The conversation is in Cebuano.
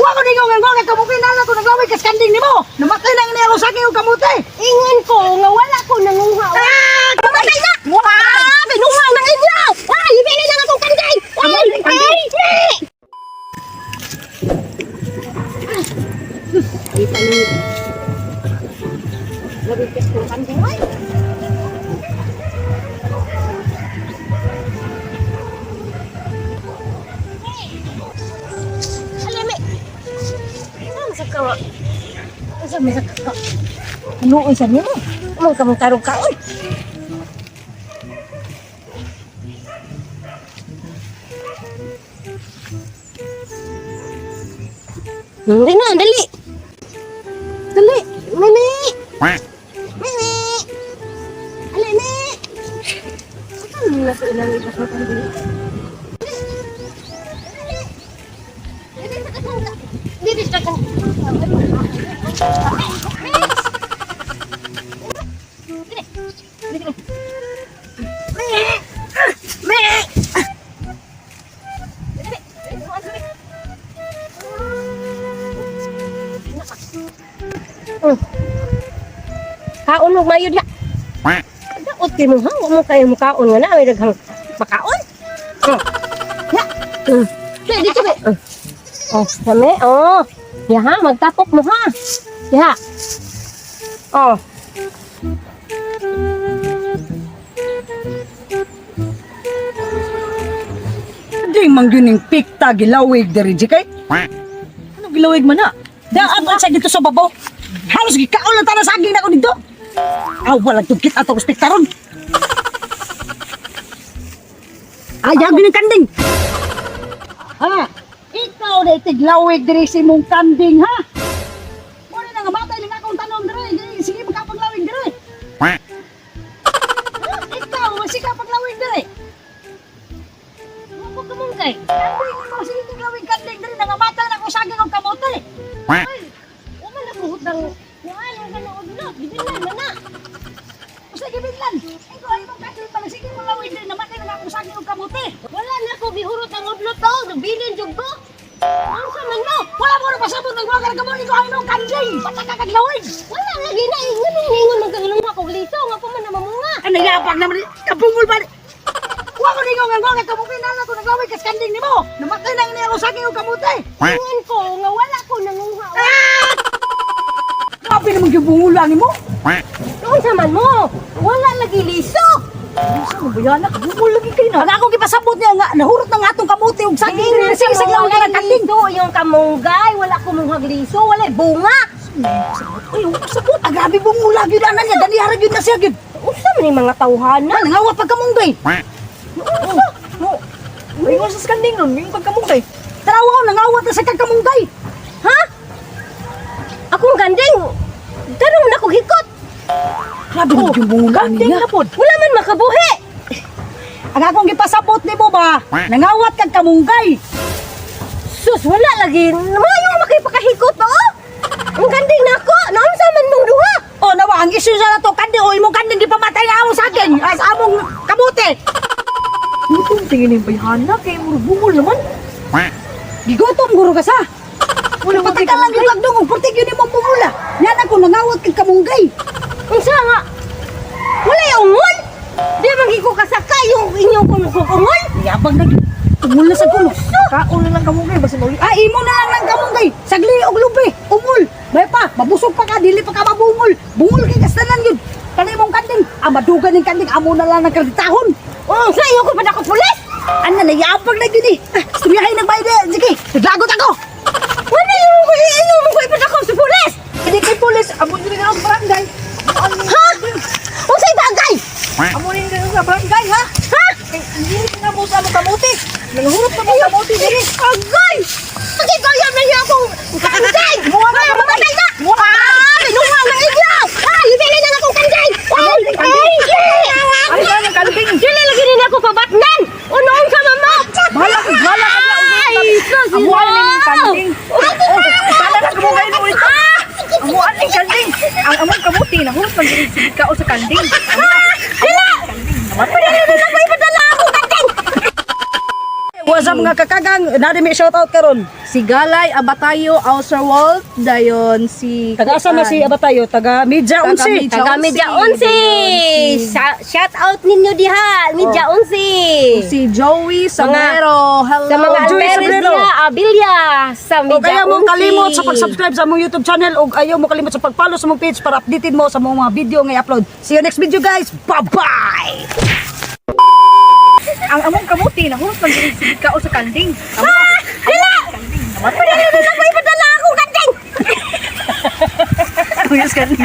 Wa ko ningo nga nga kamuti na ko naglawig kas kanding nimo. Namatay lang ni ako saging og kamuti. Ingon ko nga wala ko nanguha. Ah, Mamatay na! Ah, binuha ng inyo! Ay, ibili lang akong kanding! Ay, ay, ay! Ay, tanong. Nabigkas kong kanding, ay! Alame! Saan sa kawa? Saan sa kawa? Ano sa nimo? Among kamong tarong kaon. Dali na, dali. Dali. Mimi. Mimi. Ali, mi. Saan na sa ilang iba sa kandili? Dili sa kan. Kaon og mayod na. Daot kay mo ha, wa mo kayo mukaon nga na may daghang makaon. Oh. Ya. Dili dito be. Oh, kami. Oh. Ya ha, magtapok mo ha. Ya. Oh. Di man gyud ning pikta gilawig diri kay. Ano gilawig man na? Daan pa sa dito sa babaw. Halos gikaon lang tanan saging nako dito. Aw, wala tugkit ato pikta ron. Ayaw gyud ning kanding. Ha? Ikaw na tiglawig diri sa imong kanding ha? Muna na nga matay lang akong tanom diri. Diri, sige makapaglawig diri. Ha? Ikaw, sige paglawig diri. Mo ka mong kay. Kanding mo, sige tiglawig kanding diri nangamatay na ako saging og kamote. Ay, wa man naguhot ang kuan ang kanang udlot, gibilan man na. Usa gibidlan. Ikaw ay mong kanding pala sige mo lawig diri namatay na ako saging og kamote. Wala na ko gihurot ang udlot to, nagbilin jud ko. Unsa man mo? Wala mo na pasabot ng wagar ka mo ikaw ay mong kanding. Pataka kag lawig. Wala lagi na ingon ingon man kang lunga kog liso nga pa man na mamunga. Ano yapag naman kabungol ba? Wa ko ningo nga nga kamote na ako naglawig kas kanding nimo. Namatay na ni ako saging og kamote. Ingon ko nga wala ko nanguha. Ah! Grabe naman yung bungol mo. Unsa man mo? Wala lagi liso. Sa mo bayana kabungol lagi kay na. Ang akong gipasabot niya nga nahurot na nga atong kamote og saging diri sige sige lang wala nga kanding. liso yung kamunggay, wala ko munghag liso, wala bunga. Uy, sabot. Ah, grabe bungol lagi na niya. Dani ara gyud na siya gyud. Unsa man yung mga tawhana? Na nangawat pagkamunggay. No. Ingon sa kanding nun, yung pagkamunggay. Taraw nangawat na sa kagkamunggay. Ha? Akong kanding. Tarong na kog hikot. Grabe oh, yung bungol Kanding niya. na pod. Wala man makabuhi. Ang akong gipasabot nimo ba? Nangawat kag kamunggay. Sus, wala lagi. Mayo makipakahikot oh. Ang kanding nako, naunsa man mong duha? Oh, nawa ang isyu sa nato kanding o imong kanding gipamatay nga amo sa akin. As among kamote. Gutom tingin yung bayhana kay murag bungol naman. Gigutom guro ka sa. Wala man Pataka lang yung lagdong og portig yun imong bungula. Yan ako nangawat kag kamunggay. Unsa nga? Wala yung ungol? Di man ko kasaka yung inyong kung ungol. Yabang na gyud. Ungol na sa kuno. Kaon na lang kamunggay basta mauli. Ah, imo na lang ng kamunggay. Sagli og lubi, ungol. May pa, mabusog pa ka, dili pa ka mabungol. Bungol kay kastanan yun. Kanay mong kanding, ah, madugan ning kanding, amo na lang ng kreditahon. Oh, sa iyo ko pa dako pulis. Ana, nayabang na yun eh. Ah, Istoryahin nagbayad eh. Sige, naglagot ako. Wala yung inyo mo ko ipadako sa pulis. Hindi kay pulis, amo ni sa barangay. Ha? Unsay bagay? Amo ni sa barangay ha. Ha? Kay hindi na mo sa among kamuti. Nangahurot na mo kamuti diri. Agay! Pakigayam na niya akong kanding! Muha na Ay, mamatay na! Muha na! Ah, binuha na inyo! Ah, ibili na akong kanding! Ay, ay, Ay, ay! ang kanding. Dili lagi rin ako pabatnan! Unoon sa mama! Bahala ka, bahala ka. Ay, sus! Amuan ni ning kanding. Oh, sana na kamunggay no ito. Amuan ning kanding. Ang among kamuti nahurot man diri sige kao sa kanding. Dila! Pwede na ako ipadala akong kanding! What's up mga mga kakagang, nari may shout out karon. Si Galay Abatayo Auserwalt, dayon si Taga asa na si Abatayo? Taga Midja Taga Unsi. Midja. Taga Media Onsi. Onsi. Shout out ninyo diha, Media Onsi. Si Joey Samero. Hello. Sa mga Joey Alperes Sobrero. diha, Abilia, sa O Media kaya mo Onsi. kalimot sa pag-subscribe sa among YouTube channel o ayaw mo kalimot sa pag-follow sa among page para updated mo sa mga video nga i-upload. See you next video, guys. Bye-bye! Ang among kamuti nahurot man diri sige kao sa kanding. Ah! Dila! Dili na ko ipadala akong kanding. Kuyos kanding.